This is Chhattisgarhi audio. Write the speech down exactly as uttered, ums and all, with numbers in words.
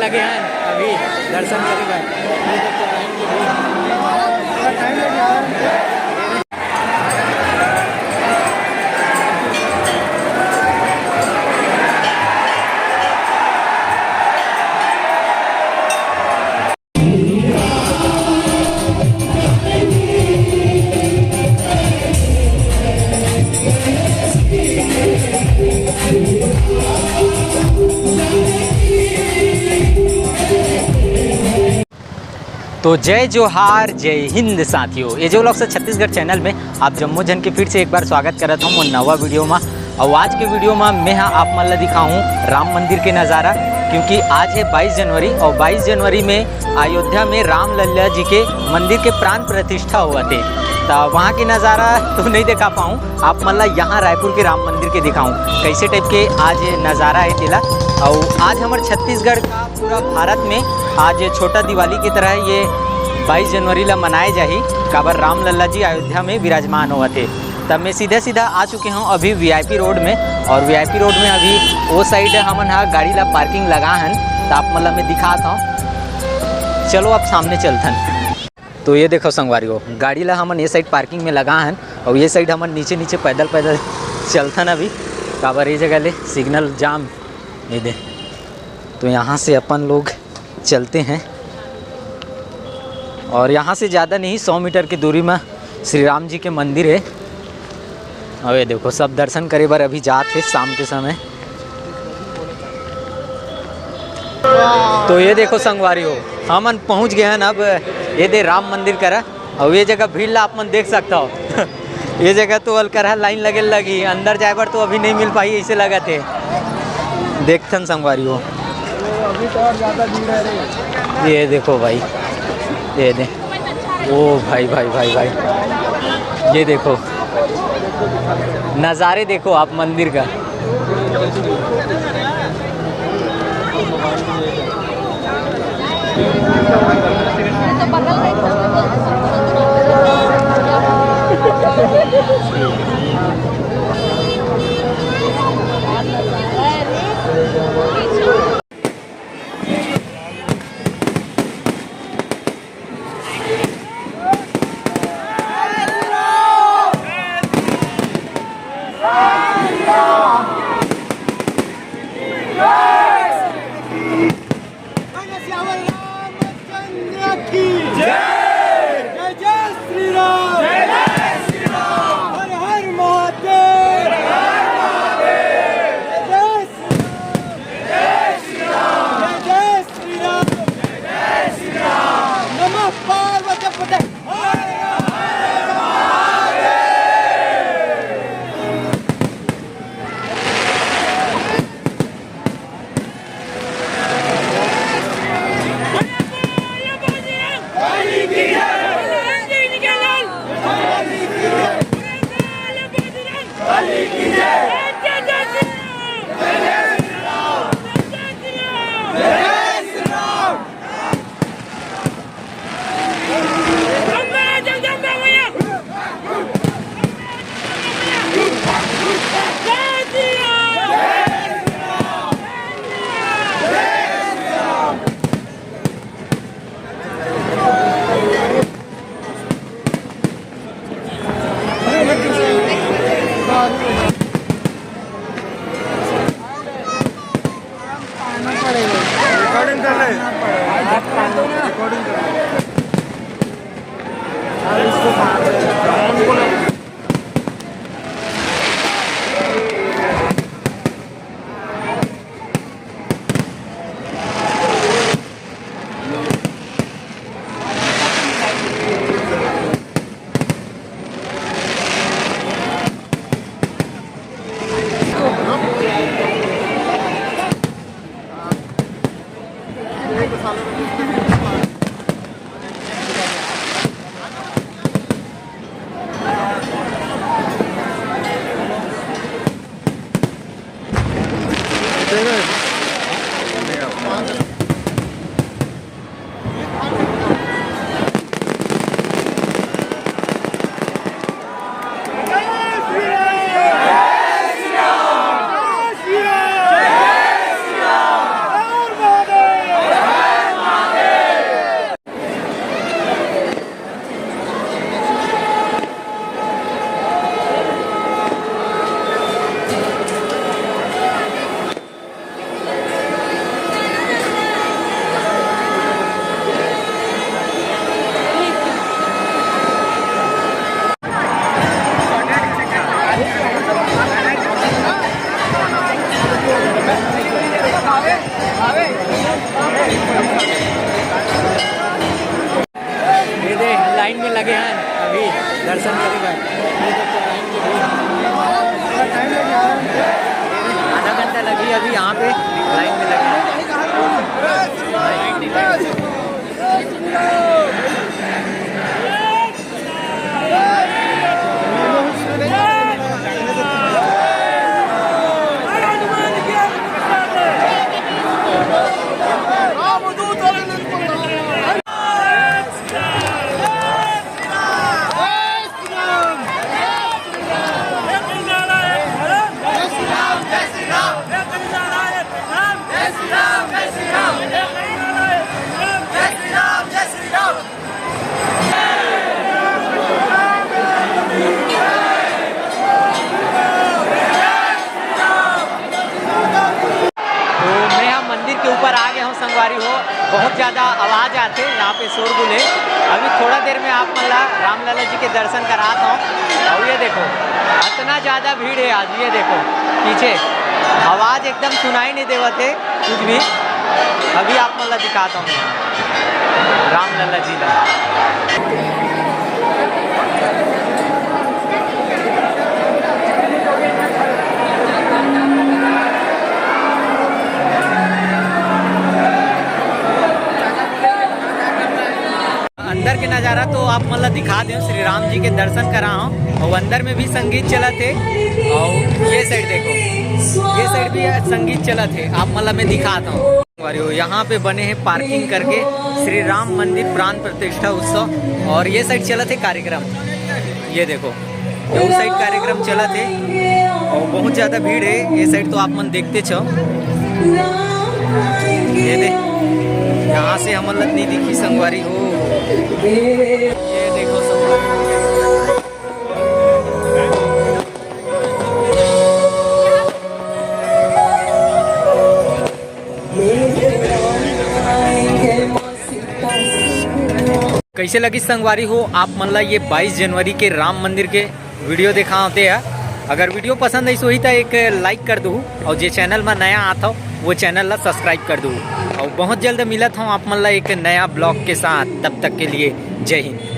गए हैं अभी दर्शन करे बर। तो जय जोहार, जय हिंद साथियों। एजे Vlogs छत्तीसगढ़ चैनल में आप जम्मो झन के फिर से एक बार स्वागत करत हूँ मोर नवा वीडियो में। और आज के वीडियो में मैं हा आप मन ला दिखाऊँ राम मंदिर के नज़ारा, क्योंकि आज है बाईस जनवरी और बाईस जनवरी में अयोध्या में राम लल्ला जी के मंदिर के प्राण प्रतिष्ठा होवत हे। तो वहाँ के नज़ारा तो नहीं दिखा पाऊँ, आप मन ला यहाँ रायपुर के राम मंदिर के दिखाऊँ, कैसे टाइप के आज नज़ारा है तेला। और आज हमर छत्तीसगढ़ का पूरा भारत में आज छोटा दिवाली की तरह ये बाईस जनवरी ला मनाए जाही, काबर राम लल्ला जी अयोध्या में विराजमान होवत हे। तब मैं सीधा सीधा आ चुके हूँ अभी वीआईपी रोड में, और वीआईपी रोड में अभी वो साइड हमन हा गाड़ी ला पार्किंग लगा हन, तो आप मन ला मैं दिखात हूँ। चलो, अब सामने चलथन। तो ये देखो संगवारी हो, गाड़ी ला हमन ये साइड पार्किंग में लगा हन, और ये साइड हमन नीचे नीचे पैदल पैदल चलथन अभी, काबर ये जगह ले सिग्नल जाम। ये दे, तो यहाँ से अपन लोग चलते हैं, और यहाँ से ज़्यादा नहीं, सौ मीटर की दूरी में श्री राम जी के मंदिर है। अब ये देखो, सब दर्शन करे बर अभी जात हे शाम के समय। तो ये देखो संगवारी हो, हमन पहुँच गए हैं अब ये दे राम मंदिर करा। अउ ये जगह भीड़ ला आप मन देख सकता हो। ये जगह तो अलकरहा लाइन लगे लगी, अंदर जाए बर तो अभी नहीं मिल पाही, ऐसे लगत हे। देखथन संगवारी हो। अभी तो और ज़्यादा भीड़ है रे। ये देखो भाई, ये दे, ओ भाई, भाई, भाई, भाई, ये देखो, नज़ारे देखो आप मंदिर का। आधा घंटा लगी अभी यहाँ पे लाइन में लगे। तो मैं ह मंदिर के ऊपर आ गया हूँ संगवारी हो। बहुत ज़्यादा आवाज़ आथे यहाँ पे, शोरगुल है। अभी थोड़ा देर में आप मन ला रामलला जी के दर्शन करात हूँ। और ये देखो, इतना ज़्यादा भीड़ है आज। ये देखो पीछे, आवाज़ एकदम सुनाई नहीं देवत है कुछ भी। अभी आप मन ला दिखात हूँ रामलला जी ला। अंदर के नज़ारा तो आप मन ला दिखा देव, श्री राम जी के दर्शन करा हूँ। और अंदर में भी संगीत चलत है। और ये साइड देखो, ये साइड भी संगीत चलत है, आप मन ला मैं दिखाता हूँ। और यो यहाँ पे बने हैं पार्किंग करके श्री राम मंदिर प्राण प्रतिष्ठा उत्सव, और ये साइड चलत है कार्यक्रम। ये देखो, ये उस साइड कार्यक्रम चलत है और बहुत ज़्यादा भीड़ है। ये साइड तो आप मन देखते छो, ये दे, यहाँ से हमन ला नहीं दिखी संगवारी हो। ये देखो संगवारी। कैसे लगिस संगवारी हो आप मन ला ये बाईस जनवरी के राम मंदिर के वीडियो देखावते ह? अगर वीडियो पसंद आइस होही त एक लाइक कर दू, और जे चैनल में नया आत हो वो चैनल ला सब्सक्राइब कर दू। और बहुत जल्द मिलत हूँ आप मन ला एक नया ब्लॉग के साथ। तब तक के लिए जय हिंद।